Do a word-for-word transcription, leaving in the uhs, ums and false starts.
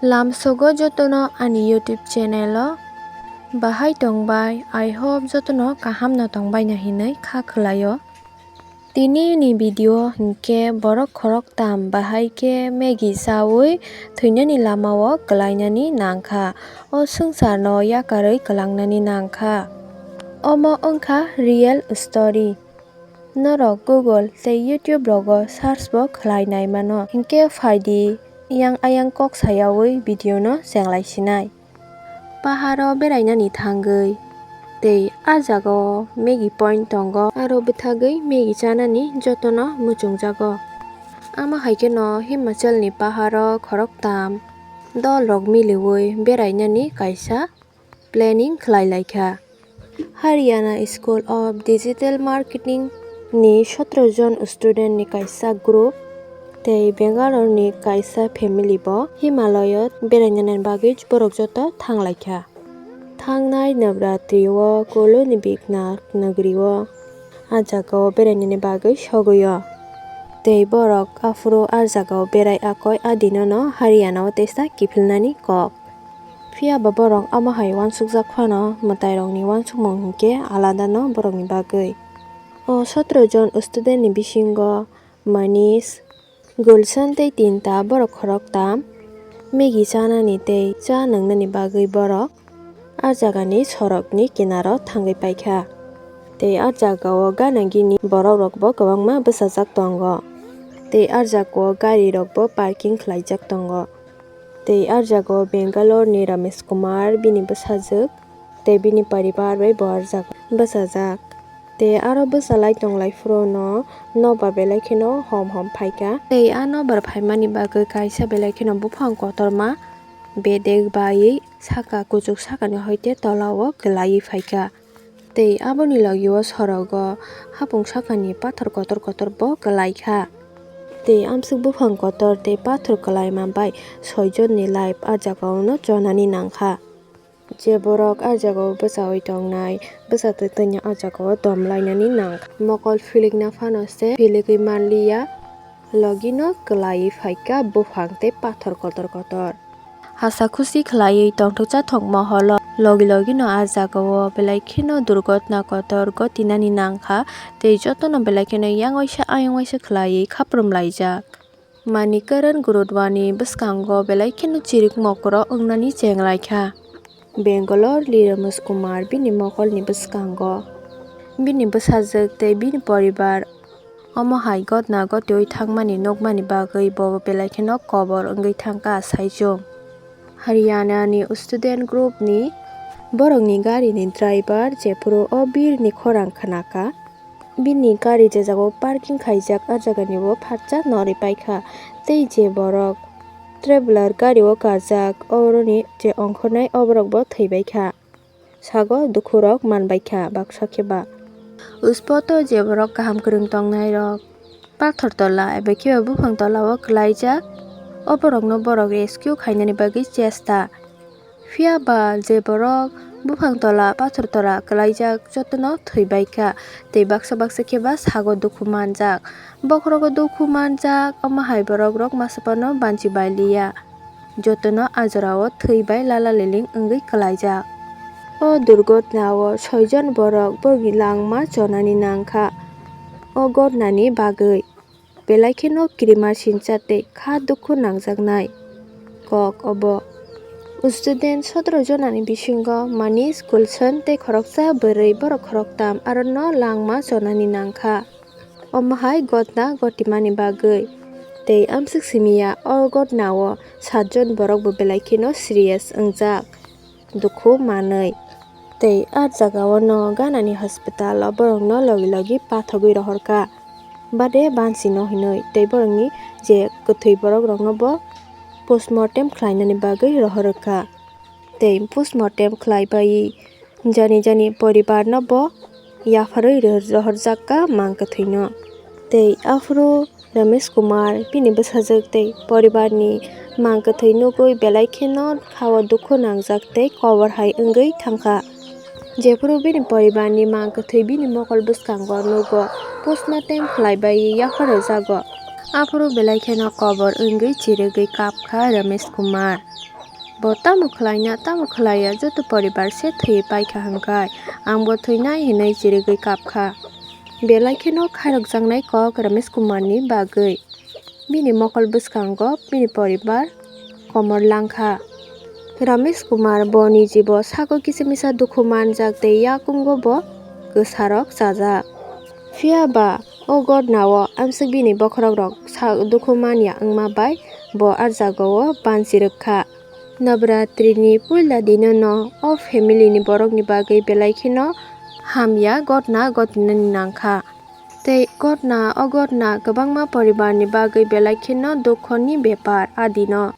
Lamsogo jotono ani YouTube channel o bahai tongbai, I hope jotono kaham no tongbai na hinwi kha khwlaio. Tini ni video hinkhe borok khoroktham bahai khe Maggie chawi thwinani lama o kwlainani nangkha, o swngchar no yakarwi kwlangnani nangkha. Omo wngkha real story. Norok Google tei YouTube rogo search bo khwlai nai mano. Hinkhe phaidi, yang ayang kok sayawi video no chenglai sinai. Paharo berainani thangwi tei a jagao Maggie point tongo, aro bwthagwi Maggie chanani jotono muchungjago. Amo hai kheno Himachalni paharo khoroktham dolrok miliwi berainani kaisa planning khlai laikha. Haryana School of Digital Marketing ni sotro jon student ni kaisa group tei Bangalore ni kaisa family bo Himalaya berainani bagwi borok joto thanglaikha. Thangnai Navratri o Kulu ni Biknath nagri o a jagao berainani bagwi sogwio. Tei borok aphuru a jagao berai akoi a dinono Haryana o teisa kiphilnani kok. Phiya ba borok amo hai uansukjak phano mwtairokni uansukmung hinkhe aladano borokni bagwi. O sotro jon student ni bisingo Manish, Gulshan tei tinta borok khoroktham Maggie chanani tei cha nwngnani bagwi borok a jagani sorokni kinaro thangwi paikha. Tei a jagao gana gini borokrokbo kwbangma bwsajak tongo. Tei a jagao garirokbo parking khlaijak tongo. Tei a jagao Bangalore ni Ramesh Kumar, bini bwsajwk tei bini poribar bai bo a jagao bwsajak. Tei aro bwsalai tonglai phuru no nobar belai kheno hom hom phaikha. Tei a nobar phaimani bagwi kaisa belai kheno buphang kotorma bedek baiwi saka kuchuk sakani hoite tolao kwlaiwi phaikha. Tei aboni logio sorogo hapung sakani pathor kotor kotor bo kwlaikha. Tei amswk buphang kotor tei pathor kwlaima bai soi jonni life a jagao no chonani nangkha. Je borok a jagao bwchaui tongnai, bwchatwi twino a jagao dom lainani nangkha. Mokol philikna phano se philigwi manliya, logino kwlaiwi phaikha buphang tei pathor kotor kotor. Hasa khusi khlaiwi tongthok chathok moholo logi logino a jagao belai kheno durgotna kotor gotinani nangkha, tei jotono belai kheno yang waisa ayang waisa khlaiwi khaprum laijak. Manikaran Gurudwani bwskango belai kheno chirik mokro wngnani chenglaikha. Bangalore ni Ramesh Kumar bini mokolni bwskango bini bwsajwk tei bini poribar omo hai gotna gotiui thangmani nukmani bagwi bo belai kheno kobor wngwi thangkha saichung. Haryana ni student group ni borokni gari ni driver jephuru o birni khorang khnakha, bini gari je jagao parking khaijak, a jagani bo phatsa norwi paikha. Tei je borok traveler gari o kajak, oroni je ongkhornai o borok bo thwibaikha. Sago dukhurok manbaikha baksa khe ba. Uspoto je borok kaham kwrwng tongnairok pathor tola eba khe ba buphang tola o kwlaijak, o borokno borok rescue khainani bagwi chesta. Phiya ba je borok buphang tola, pathor tola kwlaijak jotono thwibaikha, tei baksa baksa khe ba sago dukhu manjak. Bokhorogo dukhu manjak, omo hai borok rok masa phano banchi bai liya. Jotono a jorao thwi bai lala liling wngwi kwlaijak. O durgotna o soi jon borok boni langma chonani nangkha. O gotnani bagwi belai kheno kirima sincha tei kha dukhu nangjaknai kok obo. Student sotoro jonani bisingo Manish, Gulshan tei khoroksa bwrwi, borok khoroktham arono langma chonani nangkha. Omo hai gotna gotimani bagwi tei amswk simiya o gotnao satjon borok bo belai kheno serious wngjak, dukhu manwi. Tei a jagao no ganani hospital o borokno logi logi pathogwi rohorkha, bade bansi no hinwi tei borokni je kwthwi borok rokno bo postmortem khlainani bagwi rohorkha. Tei postmortem khlai bai jani jani poribar no bo yapharwi rohorjak kha mang kwthwino. Tei aphuru Ramesh Kumar bini bwsajwk tei poribarni mang kwthwi nugwi belai kheno khao dukhu nangjak tei kobor hai wngwi thangkha. Jephuru bini poribarni mang kwthwi bini mokol bwskango nugo, postmortem khlai bai yapharwi jago. Aphuru belai kheno kobor wngwi chirigwi kapkha Ramesh Kumar. Bo tamo khlaina, tamo khlaiya, joto poribar se thwiwi paikha hwnkhai, angbo thwinai hinwi chirigwi kapkha. Belai kheno khairokjaknai kok Ramesh Kumarni bagwi. Bini mokol bwskango bini poribar komor langkha. Ramesh Kumar bo nijibo sago kisa misa dukhu manjak tei yakungo bo kwsarok chajak. Phiya ba o gotnao amswk bini bokhorokrok sa-, dukhu manya wngma bai bo a jagao banchi rwkha. Navratrini puila dinono o family ni borokni bagwi belai kheno hamya gotna gotinani nangkha. Tei gotna o gotna kwbangma poribarni bagwi belai kheno dukhoni bepar a dino.